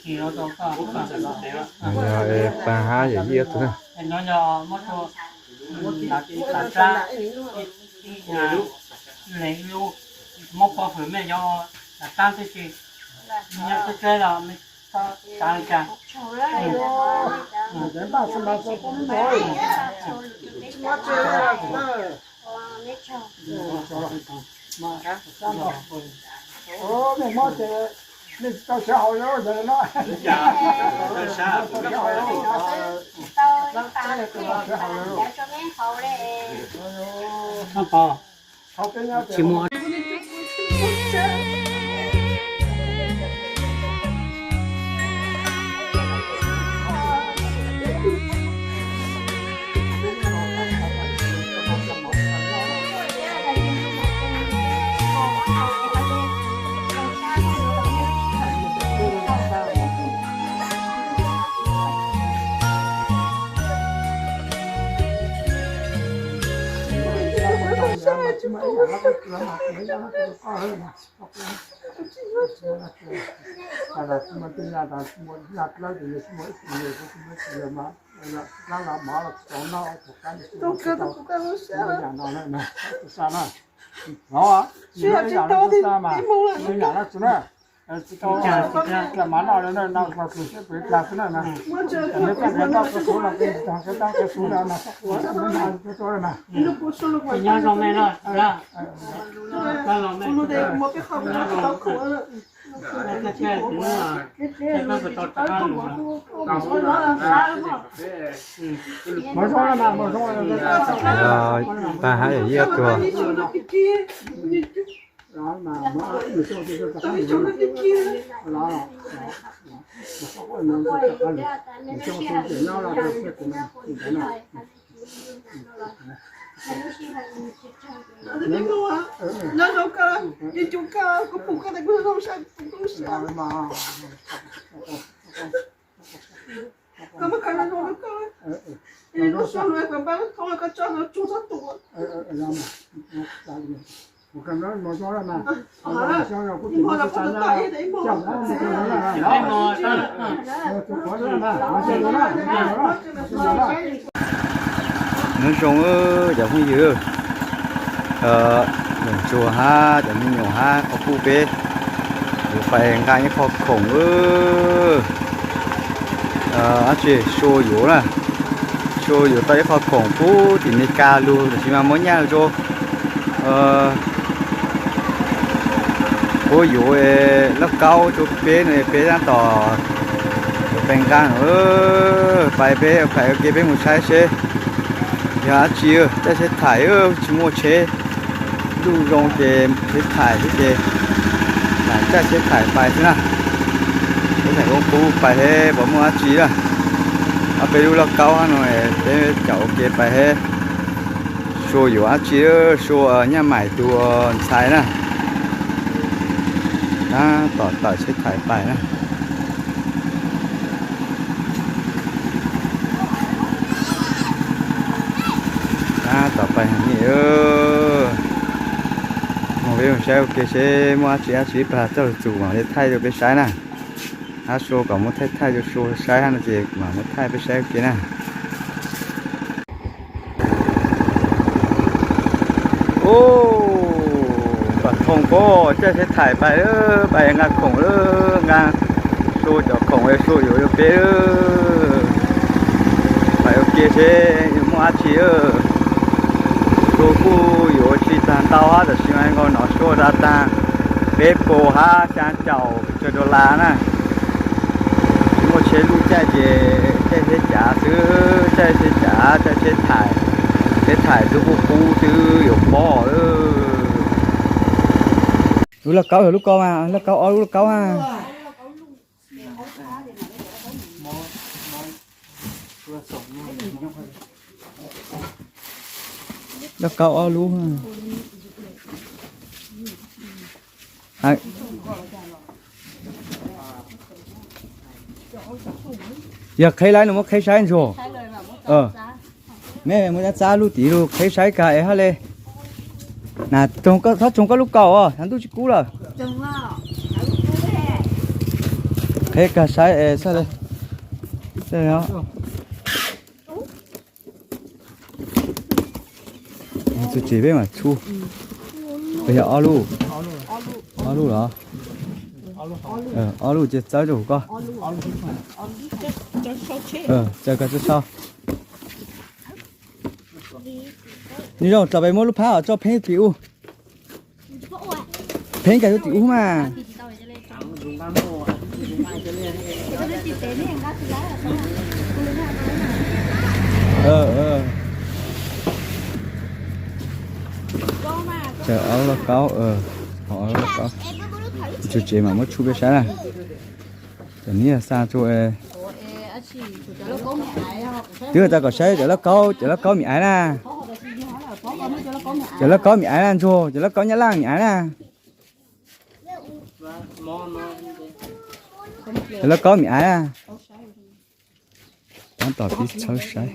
Yog pab hab yawm yij ob tug na. Muab pov hwm mej yog tab tib si, nyob teb teb los tsav li cas. Mej mob ces mej tsis tau sawv hauv no. Tsis muaj. Nyob zoo mej no, pab hab yawm yij ob tug. Nyob zoo cov phooj ywg, Leej Tsuag hab cov me nyuam hab qhov kuj peb yuav pais nqa ib qho khoom. Ab tsi, Sua yuav na, Sua yuav tau ib qho khoom pub tim Meskas lug tab sis mas muab nyaj rua puab yuav lauj kaub rua peb no, peb tab tom yuav pais nqa no. Pais peb pais ua ke peb mus saib seb yog dab tsi. Caij tsheb thaim tsis muaj tsheb, ntuj zoo ces tsheb thaim xwb ces lam caij tsheb thaim pais xwb na. Tsheb thaim qub qub pais seb puas muaj dab tsi na. Ob peb lub lauj kaub hab no peb caum ua ke pais seb Sua yuav dab tsi, Sua Nyaj Maim tus ntxhais na. Tab tom tawm tsheb thaim pais na. Tab tom pais heev li. Mus peb mus saib ua ke seb muaj dab tsi dab tsi pab txoj lug txus mam li thaij rau peb saib na. Hab Sua kom muab thaij thaij rau Sua saib hab no ces mam muab thaij peb saib ua ke na. Ub, Vam Thoom Pab caij tsheb thaim pais, pais nqa khoom lawm, nqa Sua cov khoom Sua yuav rau peb. Pais ua ke seb yuav muaj dab tsi. Sua kuj yuav tsis tag ntau hab tab sis mas nkaus no Sua da tag peb puas hab xyaa caum pes tsawg dollar na. Tsis muaj tsheb luj caij ces caij tsheb cav xwb, caij tsheb cav, caij tsheb thaim, tsheb thaim xwb kuj qub xwb yuav pob. Lub lauj kaub yog lub ko mas, lauj kaub ob lub lauj kaub na. Lauj kaub ob lub. Yog qheb lawm no muab qheb saib ntsuag. Mej mus txab lub tim lug qheb saib kag es hab le. Na, txhob tsoog koj lub kaus os, ntuj tsis kub lawm. Peb kag saib es xaj li. Txuj tsev peb mam txhub. Yog ob lub, ob lub los? Ob lub ces txawb rau hauv koj. Txawb koj txawb sau. Nws zoo tso peb muab lub phab os tso pheeb tim ub. Pheeb kag tim ub mas. Txawm ob lub lauj kaub, ob lub lauj kaub. Tsuas tsev mam muab tshub peb saib na. Cov niag xa tsuas twb tas kom saib cov lauj kaub, cov lauj kaub mi aiv na. Cov lauj kaub mi aiv na ntsuag, cov lauj kaub nyab laj mi aiv na. Cov lauj kaub mi aiv na. Tab tom pib txhawb saib.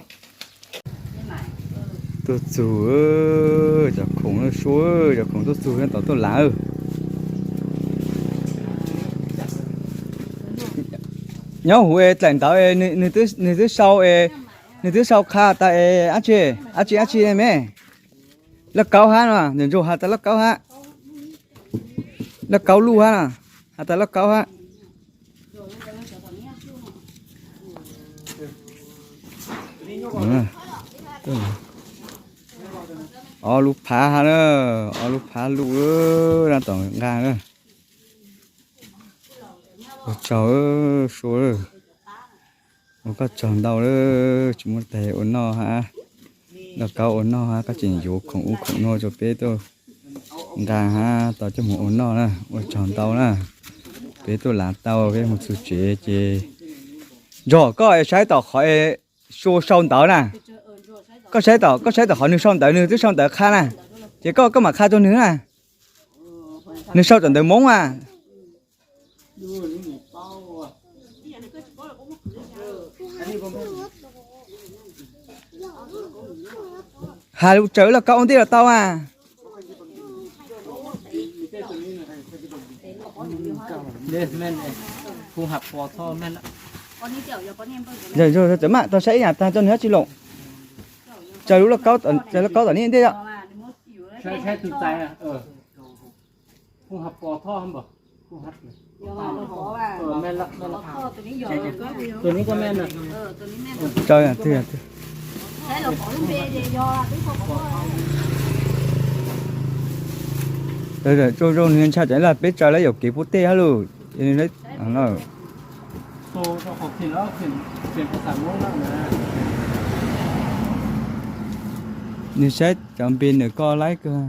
Tuaj txug, cov khoom sua, cov khoom tuaj txug tau tuaj lav. Nyob huv es dlaim ntawd es nws twb sau, nws twb sau qha tas es dab tsi dab tsi dab tsi me. Lauj kaub hab no, ntsuag has tas lauj kaub hab. Lauj kaub luj hab no, has tas lauj kaub hab. Ob lub phav hab na, ob lub phav luj na tom nqaa na. Ua tsaug sua, ua koj tsaug ntau lawm, tsis muaj tes ua noj hab, lauj kaub ua noj hab, koj tseem yuav khoom ub khoom no rau peb tuaj nqaa hab tau coj mus ua noj na, ua tsaug ntau na. Peb tuaj lav tau peb mus txug tsev ces nrog koj saib tom qhov sua sau ntawv na. Koj saib tom, koj saib tom qhov nws sau ntawv, nws twb sau ntawv qha na, ces koj, koj mam qha rau nws na. Nws sau tom ntawv Moob a. Has lus tsaws lauj kaub ua ntej los tau a. Txawm maj tau saib ib yam tag rau nws dab tsi los. Tsaws lub lauj kaub, tsaws lauj kaub tom neb ntej os. Tsaws zoo zoo nws ntshai tsam ib lag peb tsaws lawv yuam kev pub tej hab lauj. Nws saib cov npe nws koj laib kawg.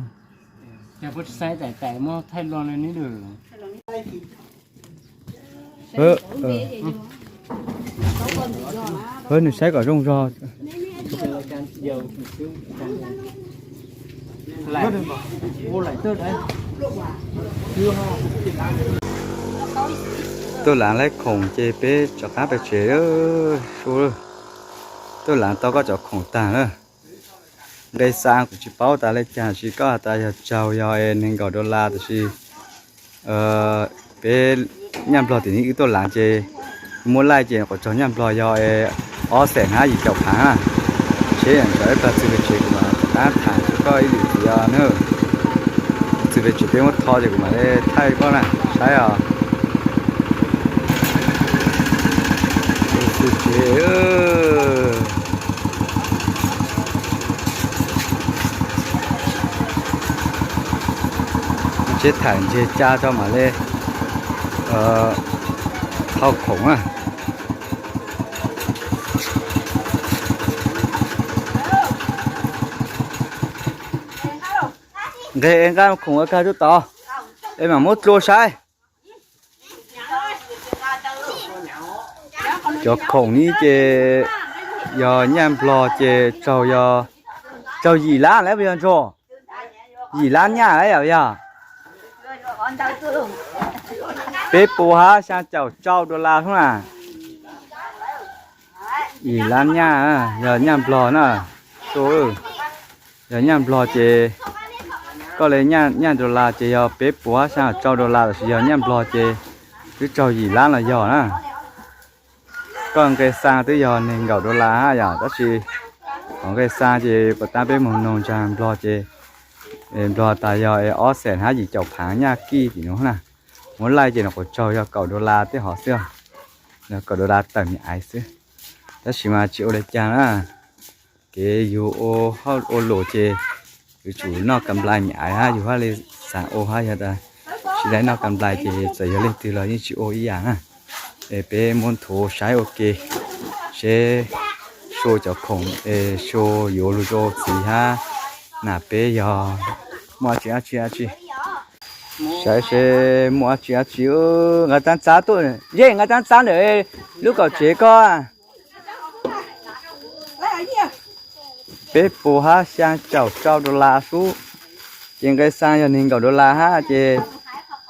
Nws saib kom zoo zog. Tuaj lav laib khoom ces peb rov qab pem tsev. Tuaj lav tau koj cov khoom tag na. Nqe xa kuv tsis paub tas le caag, tab sis koj has tas yog tsaug yog neeg nkaum dollar, tab sis peb nyaj nplog tim ne wb tuaj lav ces muab laij ces nyuam qhuav tsaug nyaj nplog yog ob xees hab yim caum phav na. Seb ntawm ib plag txug pem tsev kuv mam rov qab tham rau koj ib lwm tiam na. Txug pem tsev peb muab tho ces kuv mam li thaij koj na, saib os. Txug tsev. Tsheb thaam ntseg ca tso mam li thauj khoom na. Nqeg nqaj khoom ua kag tsuj tod, es mam muab dlua saib. Cov khoom ni ces yog nyaj nplog ces tsaug, yog tsaug yim lab lawm puas yog ntsuag? Yim lab nyaj lawm yog, yog peb puas hab xyaa caum rau dollar xwb na. Yim lab nyaj, yog nyaj nplog na. Yog nyaj nplog ces koj le nyaj dollar ces yog peb puas hab xyaa caum rau dollar, tab sis yog nyaj nplog ces twb tsaug yim lab los yog na. Koj nqe xaa twb yog nees nkaum dollar hab yom, tab sis qhov nqe xaa ces puas tab peb moog noog nraag Nplog ces Nplog tas yog ob xees hab yim caum phaav nyaj kij tim nuav na. Muab laij ces nws kuj tsaug yog kaum dollar tej hov xwb, yog kaum dollar tawm me aiv xwb. Tab sis mas tsis ua le caag na, kev yug ua hauj ua lus ces yuav tsum noj kam nplais me aiv hab, yug hab le xaav ua hab yog tas tsis laib noj kam nplais ces txawm yog leej twg los yeej tsis ua ib yam na. Es peb muab nthuav saib ua ke seb sua cov khoom es sua yuav lug rau txiv hab nam peb yog muaj dab tsi dab tsi dab tsi. Saib seb muaj dab tsi dab tsi. Nqa taab txaab tuaj, Yeej nqa taab txaab ntawm lub kaum tsev koj. Peb puas hab xyaa caum rau dollar xwb. Ces nqe xaa yog nees nkaum dollar hab ces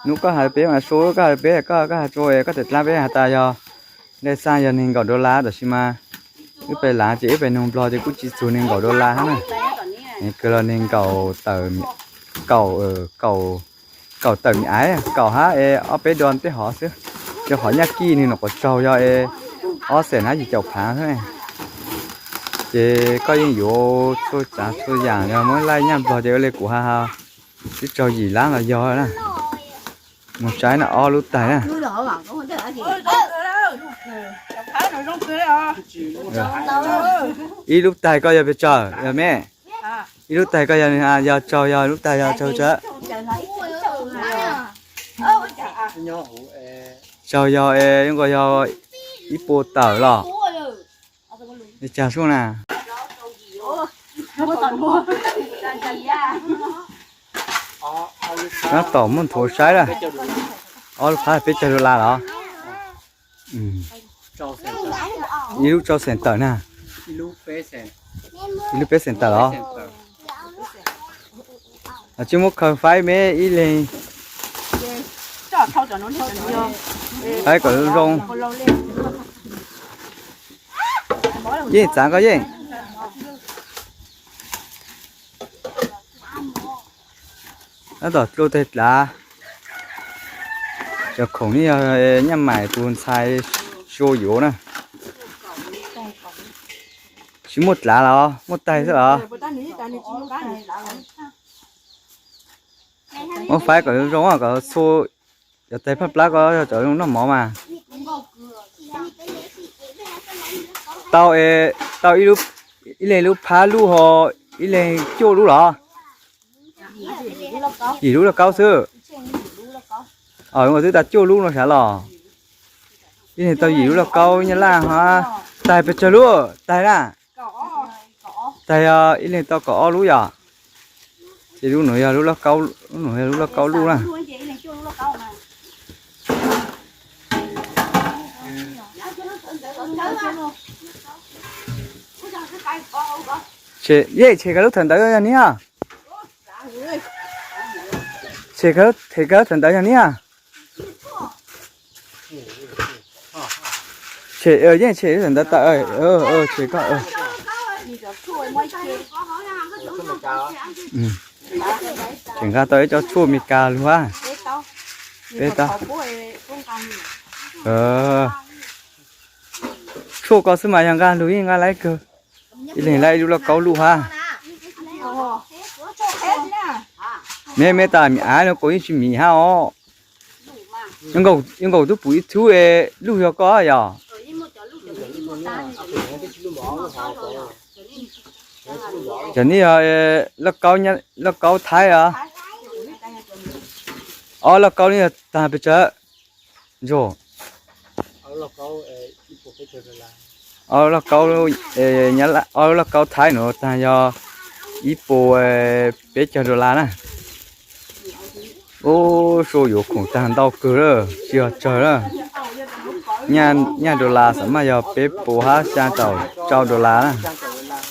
nub koj has peb mas sua, koj has peb, koj has rua koj tawm dlaab peb has tas yog nqe xaa yog nees nkaum dollar tab sis mas wb peb laav ces wb peb noog Nplog ces kuj tsis txug nees nkaum dollar hab na. Kawg los nees nkaum tawm, kaum, kaum tawm me aiv, kaum hab es ob peb dollar tej hov xwb. Yog qhov nyaj kij nwg nws kuj tsaug yog es ob xees hab yim caum phaav xwb. Ces koj yeej yuav txhua tsav txhua yaam yog muab laij nyaj Nplog ces ua le kuv has has twb tsaug yim lab los yog na. Moog saib na, ob lub taig na. Ib lub taig koj yog pes tsawg yog me? Ib lub taig koj yog, yog tsaug yog lub taig yog tsaug tsawg? Tsaug yog, yog ib puas tawm los? Li cas sub na? Tab tom muab nthuav saib lawm. Ob lub phab peb caug dollar los? Ib lub rau xeem tawm na. Ib lub peb xeem tawm los? Tsis muab khaws faib me ib leeg. Faib kom zoo. Yeej txav koj yeej. Tab tom dlua teg dlav. Cov khoom ne yog nyaj maim tus ntxhais sua yuav na. Tsis muaj dlav los muaj taig xwb los? Muab faib kom zoo zoo kom txhua cov taig phaj plab ko yog cov zoo noj mov mas. Tau, tau ib leeg lub phab luj ho ib leeg cuaj lub los? Yim lub lauj kaub xwb. Ua twb tau cuaj lub no sav los? Ib leeg tau yim lub lauj kaub nyab laj ho. Taig pes tsawg lub taig na? Taig yog ib leeg tau kaum ob lub yom. Ces lub nuav yog lub lauj kaub, lub nuav yog lub lauj kaub luj na. Yeej tshem koj lub thawv ntawd yog niag. Tshem koj lub thawv ntawd yog niag. Tshem, yeej tshem lub thawv ntawd tawm, tshem koj. Tseem nqa tau ib co tshuaj Amelikas lug hab. Peb tau. Tshuaj ko xwb mas yog nqa lug yeej nqa laib kawg. Ib leeg laib ib lub lauj kaub luj hab. Me me tas me av no kuv yeej tsis miv hab os. Yuav nkaum tub pum ib txhub luj yog koj yog? Cov ne yog lauj kaub thaib os. Ob lauj kaub no yog tag pes tsawg? Ob lauj kaub, ob lauj kaub thaib no tag yog ib puas peb caug dollar na. Ub, sua yuav khoom tag ntau kawg lawm, tsis yog tsawg lawm. Nyaj dollar xam maj yog peb puas hab xya caum rau dollar na.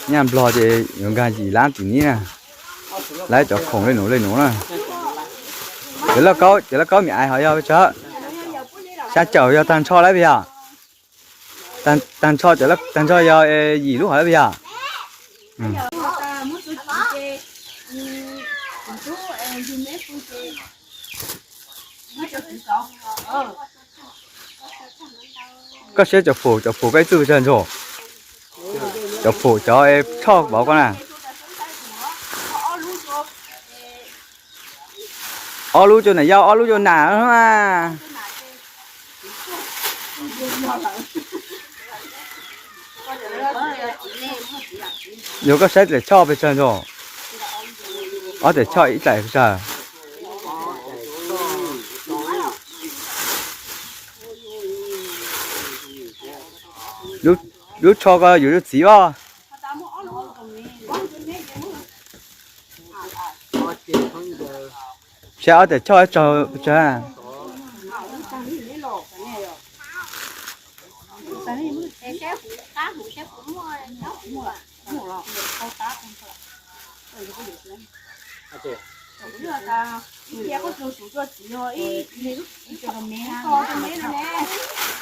Nyaj Nplog ces yuav nkag yim lab tim nib na. Laib cov khoom le nuav le nuav na. Cov lauj kaub, cov lauj kaub me aiv hov yog pes tsawg? Xya caum yog tag nrho lawm puas yog? Tag nrho, tag nrho yog yim lub hov lawm puas yog? Koj saib cov pum, cov pum koj ib txwj pes tsawg ntsuag? Cov pum cov tshoj vauv koj na. Ob lub rau nam yau, ob lub rau nam na. Yog koj saib daim choj pes tsawg ntsuag? Ob daim choj ib daim pes tsawg? Lub tsho ko yuav lub txiv os. Saib ob daim choj tsaug pes tsawg.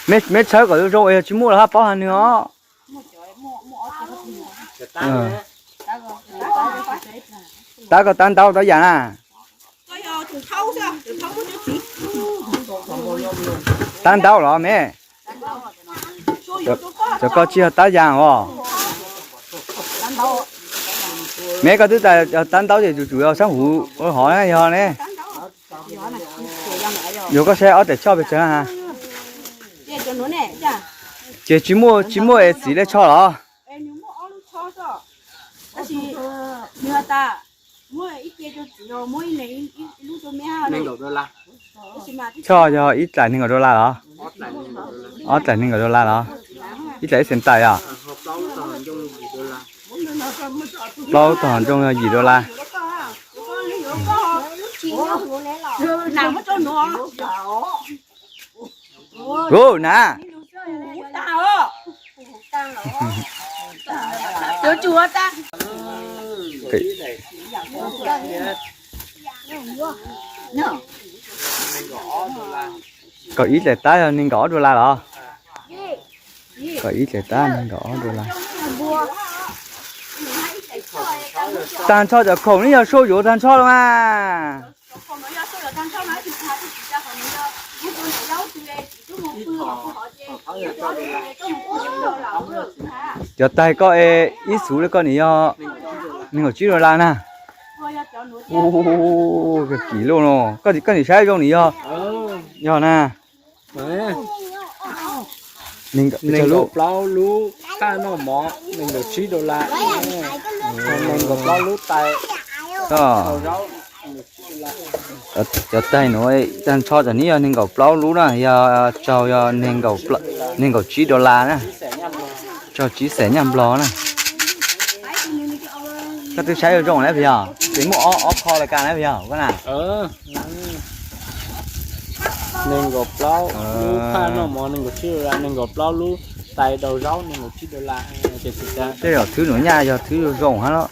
Meb tshawb kom zoo es yog tsis muaj los haj paub hais nws os. Tab koj tab ntaub tab yas na. Tab ntaub los me. Cov koj tsis yog tab yas os. Me koj twb tas tab ntaub ces tsum tsum yog sab huv hov na yog ne. Yog koj saib ob daim choj pes tsawg na. Ces tsis muaj, tsis muaj es txiv li tsho los? Choj yog ib daim nees nkaum dollar los? Ob daim nees nkaum dollar los? Ib daim ib xees tais os? Plaub tog nrooj yog yim dollar. Hu na. Kaum ib daim tab yog nees nkaum ob dollar los? Kaum ib daim tab nees nkaum ob dollar. Tag nrho cov khoom ne yog Suab yuav tag nrho los mas. Cov tais koj es ib xuv li koj nim yog nees nkaum tsib dollar na. Ua, kawg kim loj no. Koj nim saib zoo nim yog, yog na. Nees nkaum plaub lub qaj noj mov nees nkaum tsib dollar. Nees nkaum plaub lub tais. Cov tais nuav tag nrho cov neb yog nees nkaum plaub lub na, yog tsaug yog nees nkaum tsib dollar na. Tsaug tsib xees nyaj Nplog na. Koj twb saib zoo zoo na puas yog? Ces muaj ob qho li ka na puas yog koj na? Nees nkaum plaub lub qaj noj mov nees nkaum tsib dollar, nees nkaum plaub lub tais daus zaub nees nkaum tsib dollar. Tej zaum thwb nuav nyaj yog thwb zoo zoo hab los.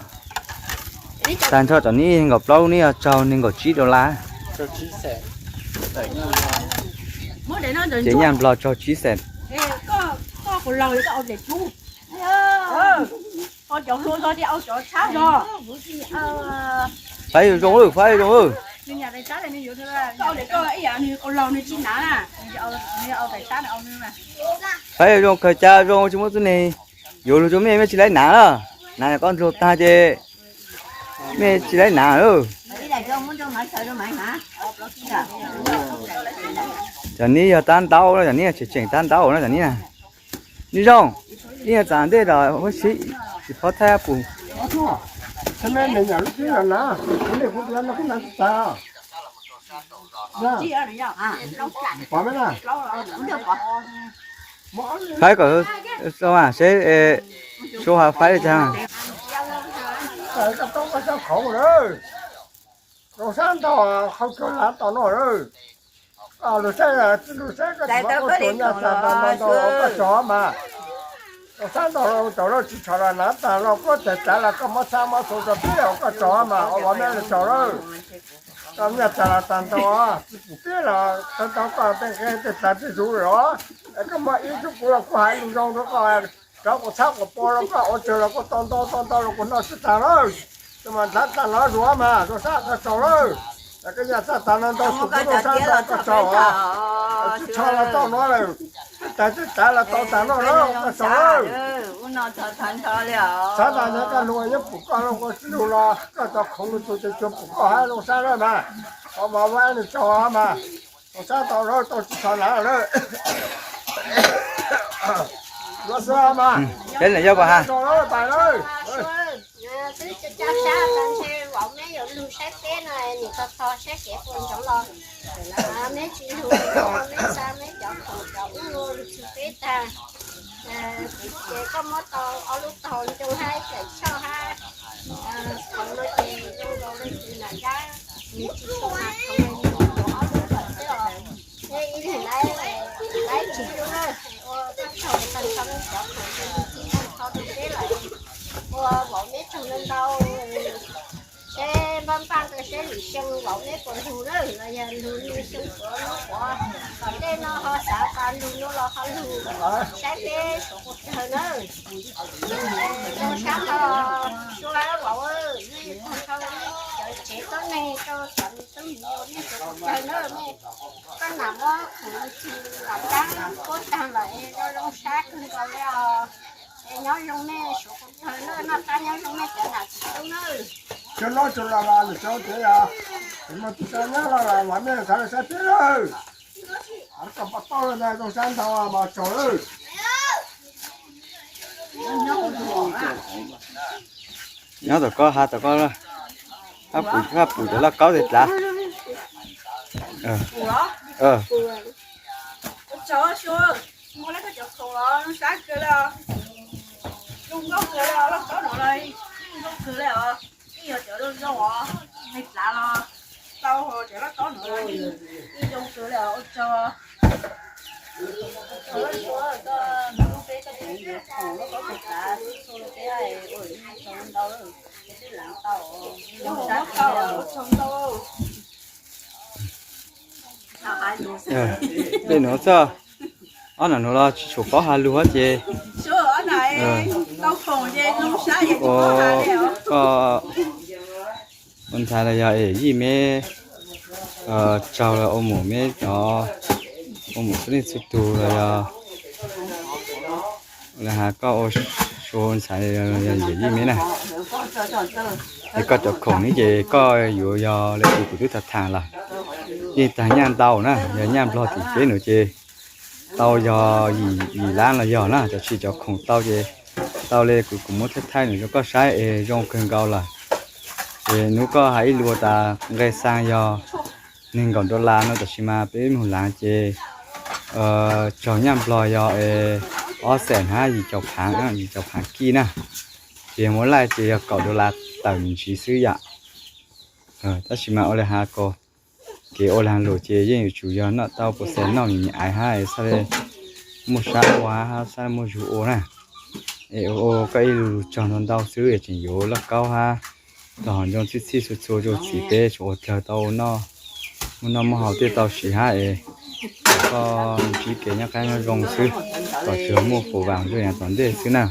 Tag nrho cov neb nees nkaum plaub lub neb yog tsaug nees nkaum tsib dollar. Ces nyaj Nplog tsaug tsib xees. Faib zoo zoo, faib zoo zoo. Faib zoo zoo, khaws ca zoo tsis muaj tuab neeg yuav lug rua mej, mej tsis laib nav na. Nav koj dluag tag ces mej tsis laib nav lawm. Cov neb yog tab ntaub na, cov neb tseem tab ntaub na, cov neb na. Neb zoo, ib nyuag txav ntej los huab si tsis phob thaij pum. Faib kom seb Suab has faib li cas. Zoo sab ntau, hau tsuag lav tom no lawm. Luag saib, luag saib koj tsis muab koj tsuag nyaj xa tag nrho ntau los koj tsaug mas. Luag saib ntau tsaug lawm tsis tshua los nav tag los koj txhais tsav los koj muab xab muab xua rau peb os koj tsaug mas ua vov meb los tsaug lawm. Koj nyaj xa los tag ntau, tsis pum peb los tag ntau koj tej nqe tej tsav tej zuv lawm os. Koj muab ib tug kuv los kuv hais lus zoo rau koj, rov kuv txhab kuv pua los koj ua tsaug los kuv tau ntau tau ntau los kuv noj tsis tag lawm. Tsis mas nthav tag no zuav mas luag saib koj tsaug lawm. Koj nyaj xa tag no ntau tsuag kuv luag saib ntau koj tsaug os. Tsis tshua los tau no lawm. Tas tas los tau tas no lawm, koj tsaug lawm. Xav tas nyob koj lug yeej pum koj lug, koj tsis lug los koj cov khoom lug txug ces tsuas pum koj hab Looj Sab lawm mas. Qhov mas muab nws tsaug mas, Looj Sab tau lawm, tau tsis txog nav lawm. Los xwb mas, peb lawm yog pas has. Twb caj sab tas ntshe vauv meb yuav lug saib peb no, nim txog txog saib kev puas ntsoov los meb tsis lug, meb xa meb cov khoom cov ub lug txug peb tag. Ces koj muab tau ob lub taub hau ncoo hab ib daim choj hab khoom no ces zoo nkaus le tsis nam yab, nws tsis tshua mas khoom nws yuav ob lub lawm xwb os. Ces ib leeg lawv, lawv tsis lub lawm, ua koj tsaug tag nrho meb cov khoom ces nws tsis tag nrho rau peb lawm. Ua vauv meb tsaug ntau ntau. Seb npaj npaj rau seb lwm xyoo vauv meb puas lug lawm los yog lug lwm xyoo puav hnub puav. Tom ntej no ho xav tas lug no los ho lug saib peb suav kuv kawg nawb. Zoo sab nrho, suav vauv, nej tag nrho nej cov tsev tuab neeg rau cov me tub me nyuam nej suav kuv kawg nawb, nej koj nam muab khoom lug txug lam dlaab puab tag lawm, zoo zoo sab kawg nkaus li os. Es nyob zoo nej suav kuv kawg nawb, noj qab nyob zoo nej cov nam txiv tub nawb. Cov no tsuas los los lwm xyoo ces yog muaj tus xyoo nyob los los nej txhad saib peb lawm. Koj pom tau zoo sab ntau mas tsaug lawm. Nyob tom koj, has tom koj, hab pum cov lauj kaub tej dlav. Muab koj cov khoom los zoo sab kawg li os, zoo nkauj kawg li os, lauj kaub no los zoo nkauj kawg li os. Ib yog cov zoo zoo os, tej dlav los tau, cov lauj kaub no los yeej zoo kawg li os, ua tsaug. Koj lub suav koj lub peb koj tseem yuav khoom lauj kaub tej dlav xwb, txhua lub peb ua tsaug ntau, peb twb lav tau, zoo sab kawg li os. Tej nuav txog, ob nam nuav los tsis tshua paub has lug ces, koj ua ntxhais los yog es yij meb tsaug los ua muam meb cov, ua muam txhua leej txhua tug los yog, has koj ua suav ua ntxhais yog yij meb na. Es koj cov khoom no ces koj yuav yog le kuv, kuv twb tau thaam lawm, yeej tag nyaj ntau na, yog nyaj nplog tim peb nuav ces tau yog yim lab los yog na, cov tsis cov khoom tau ces tau le kuv, kuv muab thaij thaij nws rau koj saib es zoo kawg nkaus lawm. Ces nub koj has ib lus tas nqe xaa yog neeg nkaum dollar no, tab sis mas peb moog laav ces tsaug nyaj nplog yog ob xees hab yim caum phaav, yim caum phaav kij na. Ces muab laij ces yog kaum dollar tawm ntsis xwb yom. Tab sis mas ua le has ko, kev ua le has lus ces yeej yuav tsum yog noj tau pua xees noj me me aiv hab xaav le muaj sab ua hab xaav le muaj zug ua na. Es ua koj ib lus lus tsaug ntau ntau xwb es tseem yuav lauj kaub hab tau hom ncoo txhij txhij txhua txhua rau txiv peb tsuas ua dlawg tau muaj noj muaj haus tej tau siv hab es koj ntsib kev nyob qab nyob zoo xwb, kom tsis muaj pum vaam zuj yav tom ntej xwb na.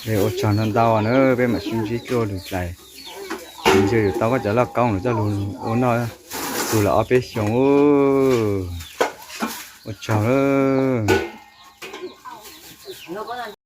Es ua tsaug ntau ntau na, peb mam sib ntsib dlua lwm dlais. Tsis ntshe yuav tau koj cov lauj kaub nuav coj lug ua noj tug lawm ob peb xyoos. Ua tsaug.